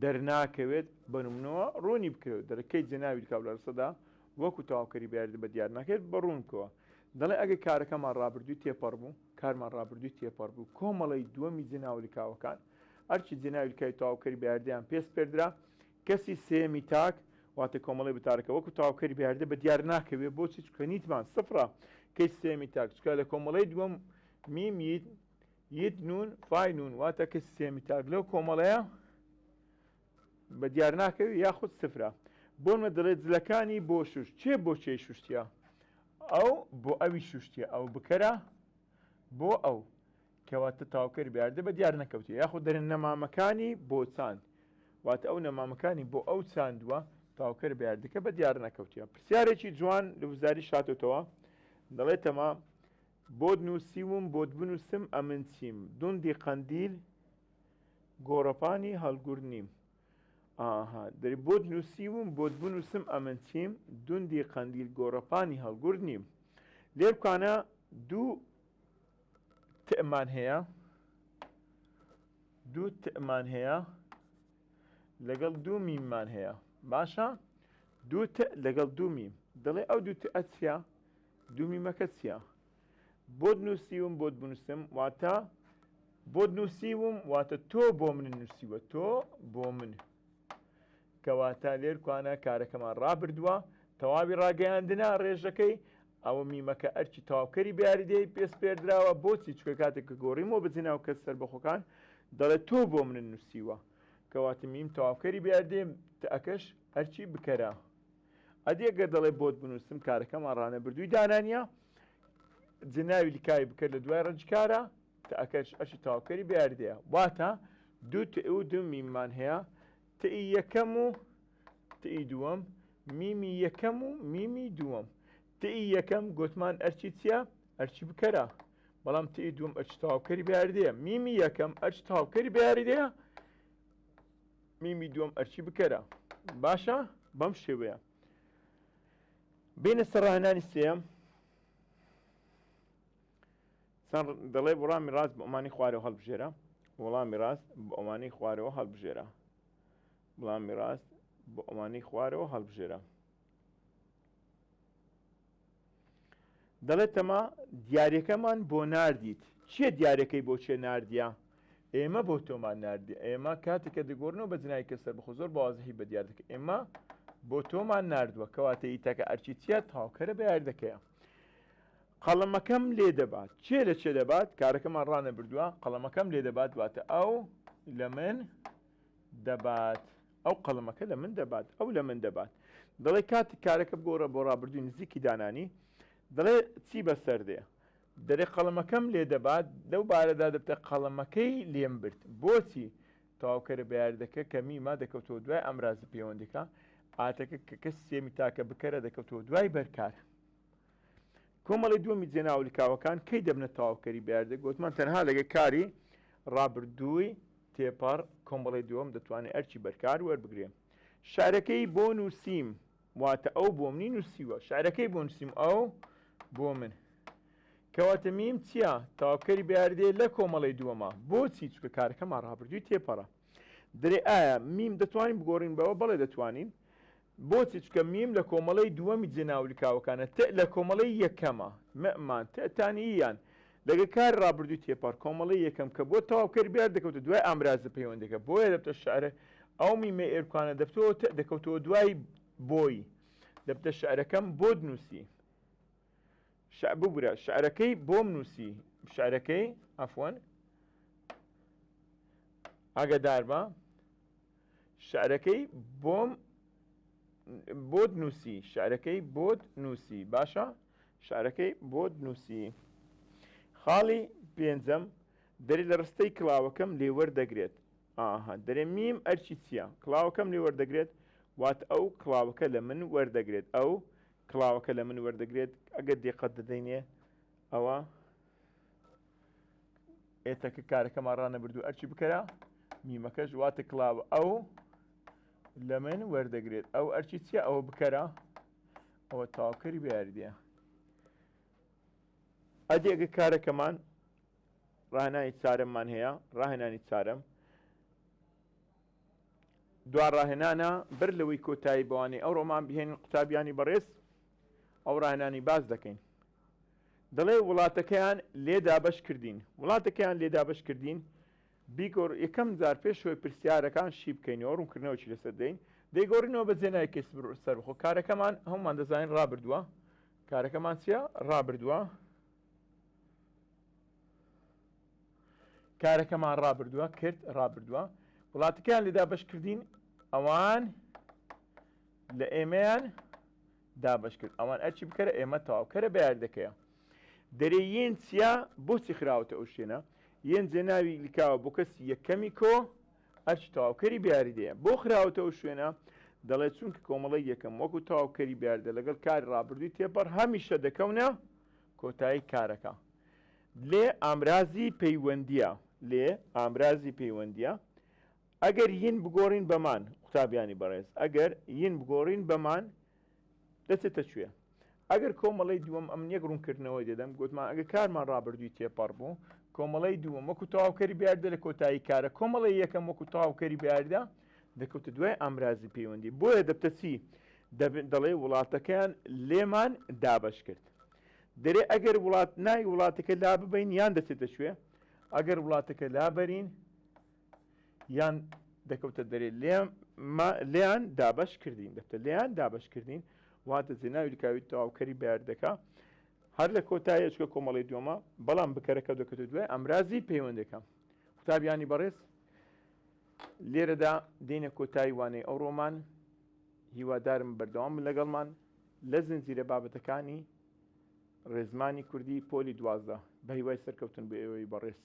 دەرناکەوێت بە نمونەوە ڕوونی بکرێت دەرەکەی جێناوی لکاو لە ڕستەدا وەکو تەواوکەری بیاردە بە دیار ناکرێت بە ڕوون بکەوە دەڵێ ئەگەر کارەکەمان ڕابردووی تێپەڕ بوو کارمان ڕابردووی تێپەڕ بوو کۆمەڵی دووەمی جێناوە لکاوەکان ئەرکی جێناوی لکاوی تەواوکەری بەیاردەیان پێ سپێردرا کەسی سێیەمی تاک واتە کۆمەڵەی بتارەکە وەکو تەواوکەری بەیاردە بە دیار ناکەوێ بۆچی چونکە نیتمان سفرە کەی سێیەمی تاک چونکە لە کۆمەڵەی دووەم میم یت یت نون فای نون واتە کەسی سێیەمی تاک لەو کۆمەڵەیە بە دیار ناکەوێ یاخود سفرە بۆنمە دەڵێت جلەکانی بۆ شوشت چێ بۆ چێ شوشتە ئەو بۆ ئەوی شوشتە ئەو بکەرە بۆ ئەو کەواتە تەواوکەری بەیاردە بە دیار نەکەوتیە یاخود دەرێن نەمامەکانی بۆ چاند واتە ئەو نەمامەکانی بۆ ئەو چاندووە تەواوکەر بەیاردەکە بە دیار نەکەوتیە پرسیارێکی جوان لە وزاری شاتۆتەوە دەڵێت تەما بۆت نووسیوم بۆت بنووسم ئەمن چیم دوندی قەندیل گۆڕەپانی هەڵگورد نیم ئاها دەری بۆت نووسیوم بۆت بنووسم ئەمن چیم دوندی قەندیل گۆڕەپانی هەڵگورد نیم لێرکانە دوو تئمان هەیە دوو تئمان هەیە لەگەڵ دوو میممان هەیە باشە دوو ت لەگەڵ دوو میم دەڵێ ئەو دوو تئە چییە دوو میمەکە چییە بۆت نووسیوم بۆت بنووسم واتە بۆت نووسیوم واتە تۆ بۆ من نووسیوە تۆ بۆ من کەواتە لێرکوانە کارەکەمان ڕابردووە تەواوی ڕاگەیاندنە ڕێژەکەی ئەوە میمەکە ئەرکی تەواوکەری بەیاریدەی پێسپێردراوە بۆچی چکە کاتێک کە گۆڕیمەوە بە جێناو کەس سەربەخۆکان دەڵێت تۆ بۆ منت نووسیوە کەواتە میم تەواوکەری بەیاریدەی تەکەش ئەرکی بکەرە ئەدی گەر دەڵێ بۆت بنووسم کارەکەمان ڕانەبردووی دانانیە جناوی لکاوی بکەر لە دوای ڕەنجکارە تەکەش ئەرکی تەواوکەری بەیاریدەیە واتە دوو ت و دوو میممان هەیە تئی یەکەم و تئی دووەم میمی یەکەم و میمی دووەم تئی یەکەم گوتمان ئەرچی چییە ئەرچی بکەرە بەڵام تئی دووەم ئەرچی تەواوکەری بەیاریدەیە میمی یەکەم ئەرچی تەواوکەری بەیاریدەیە میمی دووەم ئەرچی بکەرە باشە بەم شێوەیە بینە سەر ڕاهێنانی سێیەم چەند دەڵێ وەڵامی ڕاست بۆ ئەمانی خوارەوە هەڵبژێرە وەڵامی ڕاست بۆ ئەوانەی خوارەوە هەڵبژێرە وەڵامی ڕاست بۆ ئەوانەی خوارەوە هەڵبژێرە دەڵێت تەما دیارەکەمان بۆ ناردیت چیە دیارەکەی بۆ چێ ناردیە ئێمە بۆ تۆمان ناردی ئێمە کاتێک کە دەگۆڕنەوە بە جنای کە سەر بەخۆ زۆر بەوازحی بە دیار دەکە ئێمە بۆ تۆمان ناردووە کەواتە ئیتەکە ئەرچی چیە تاوکەرە بە یاردەکەیە قەڵەمەکەم لێ دەبات. کێ لە کێ دەبات؟ کارەکەمان ڕانەبردووە. قەڵەمەکەم لێ دەبات واتە ئەو لە من دەبات. ئەو قەڵەمەکە لە من دەبات. ئەو لە من دەبات. دەڵێ کاتێک کارەکە بگۆڕە بۆ ڕابردووی نزیکی دانانی دەڵێ چی بەسەر دێ؟ دەرێ قەڵەمەکەم لێ دەبات لەو بارەدا دەبتە قەڵەمەکەی لێم برد. بۆچی؟ تەواوکەرە بەیاریدەکە کە میمە دەکەوتەوە دوای ئامرازە پەیوەندیەکە ئاتەکە کە کەسی سێمی تاکە بکەرە دەکەوتەوە دوای بەرکار. کۆمەڵی دووەمی جێناوەلکاوەکان کەی دەبنە تەواوکەری بەیاردە گوتمان تەنها لەگە کاری ڕابردووی تێپەڕ کۆمەڵی دووەم دەتوانێت ئەرکی بەرکار وەربگرێ شعرەکەی بۆ نووسیم واتە ئەو بۆ منی نووسیوە شعرەکەی بۆ نووسیم ئەو بۆ من کەواتە میم چییە تەواوکەری بەیاردێ لە کۆمەڵی دووەمە بۆچی چکە کارەکەمان ڕابردووی تێپەڕە درێ ئایا میم دەتوانین بگۆڕین بەوە بەڵێ دەتوانین بۆچی؟ چونکە میم لە کۆمەڵەی دووەمی جێناولکاوەکانە، تئ لە کۆمەڵەی یەکەمە، مئمان، تئتان ییان، لەگە کاری ڕابردووی تێپەڕ، کۆمەڵەی یەکەم کە بۆ تەواوکەری بیار دەکەوتە دوای ئامرازە پەیوەندەکە، بۆیە دەبتە شعر، ئەو میمەی ئێرکانە دەبتەوە تئ دەکەوتەوە دوای بۆی، دەبتە شعرەکەم بۆت نووسی. شع ببورە شعرەکەی بۆم نووسی، شعرەکەی، عەفوەن، ئاگاداربە. شعرەکەی بۆم بۆت نووسی شعرەکەی بۆت نووسی باشە شعرەکەی بۆت نووسی خاڵی پێنجەم دەری لە ڕستەی کڵاوەکەم لێوەردەگرێت. ئاها دەرێ میم ئەرکی چییە؟ کڵاوەکەم لێ وەردەگرێت واتە ئەو کڵاوەکە لە من وەردەگرێت ئەو کڵاوەکە لە من وەردەگرێت ئەگەر دیقەت دەدەینێ ئەوە ئێتەکە کارەکەمان ڕانەبردو ئەرچی بکەرە میمەکەش واتە کڵاوە ئەو لە من وەردەگرێت ئەو ئەرچی چییە ئەوە بکەرە ئەوە تەواوکەری بەیاریدەیە ئەدی ئەگە کارەکەمان ڕاهێنانی چارەممان هەیە ڕاهێنانی چارەم دوا ڕاهێنانە بەر لەوەی کۆتایی بەوانەی ئەوڕۆمان بهێنین قوتابیانی بەڕێز ئەو ڕاهێنانی باس دەکەین دەڵێ وڵاتەکەیان لێ دابەش کردین وڵاتەکەیان لێ دابەش کردین بیگۆڕ یەکەم جار پێش ئەوەی پرسیارەکان شی بکەینەوە ڕوونکردنەوەی لەسەر دەین دەیگۆڕینەوە بە جێناوی سەربەخۆ کارەکەمان هەمومان دەزانین ڕابردووە کارەکەمان چییە ڕابردووە کارەکەمان ڕابردووە کرد ڕابردووە وڵاتەکەیان لێدا بەشکردین ئەوان لە ئێمەیان دابەش کرد ئەوان ئەرچی بکەرە ئێمە تەواوکەرە بەیاردەکەیە دەرێ یێن چیا بۆچی خراوەتە ئەو شوێنە؟ یێن جێناوی لکاوە بۆ کەسی یەکەمی کۆ، ئەرکی تەواوکەری بەیاریدەیە. بۆ خراوەتە ئەو شوێنە؟ دەڵێ چونکە کۆمەڵەی یەکەم وەکو تەواوکەری بەیاریدە لەگەڵ کاری ڕابردووی تێپەڕ هەمیشە دەکەونە کۆتایی کارەکە. لێ ئامرازی پەیوەندییە. لێ ئامرازی پەیوەندییە. ئەگەر ین بگۆڕین بە مان، قوتابیانی بەڕێز، ئەگەر ین بگۆڕین بە مان، دەچێتە کوێ؟ ئەگەر کۆمەڵەی دووەم ئەمن یەک ڕوونکردنەوەی دەدەم گوتمان ئەگەر کارمان ڕابردووی تێپەڕ بوو کۆمەڵەی دووەم وەکو تەواوکەری بیاردە لە کۆتایی کارە کۆمەڵی یەکەم وەکو تەواوکەری بیاردە دەکەوتە دوای ئامرازی پەیوەندی بۆیە دەبتە چی دەڵێ وڵاتەکەیان لێمان دابەش کرد دەرێ ئەگەر وڵات نای وڵاتەکە لا ببین یان دەچێتە شوێ ئەگەر وڵاتەکە لابەرین یان دەکەوتە دەرێ لێیان دابەش کردین دەبتە لێیان دابەش کردین واتە جێناوی لکاوی تەواوکەری بەیاردەکە هەر لە کۆتاییە چکە کۆمەڵی دووەمە بەڵام بکەرەکە دەکەوتە دوای ئامرازی پەیوەندەکە قوتابیانی بەڕێز لێرەدا دێنە کۆتایی وانەی ئەو ڕۆمان هیوادارم بەردەوام بن لەگەڵمان لە زنجیرە بابەتەکانی ڕێزمانی کوردی پۆلی 12 بە هیوای سەرکەوتن بۆ ئێوەی بەڕێز.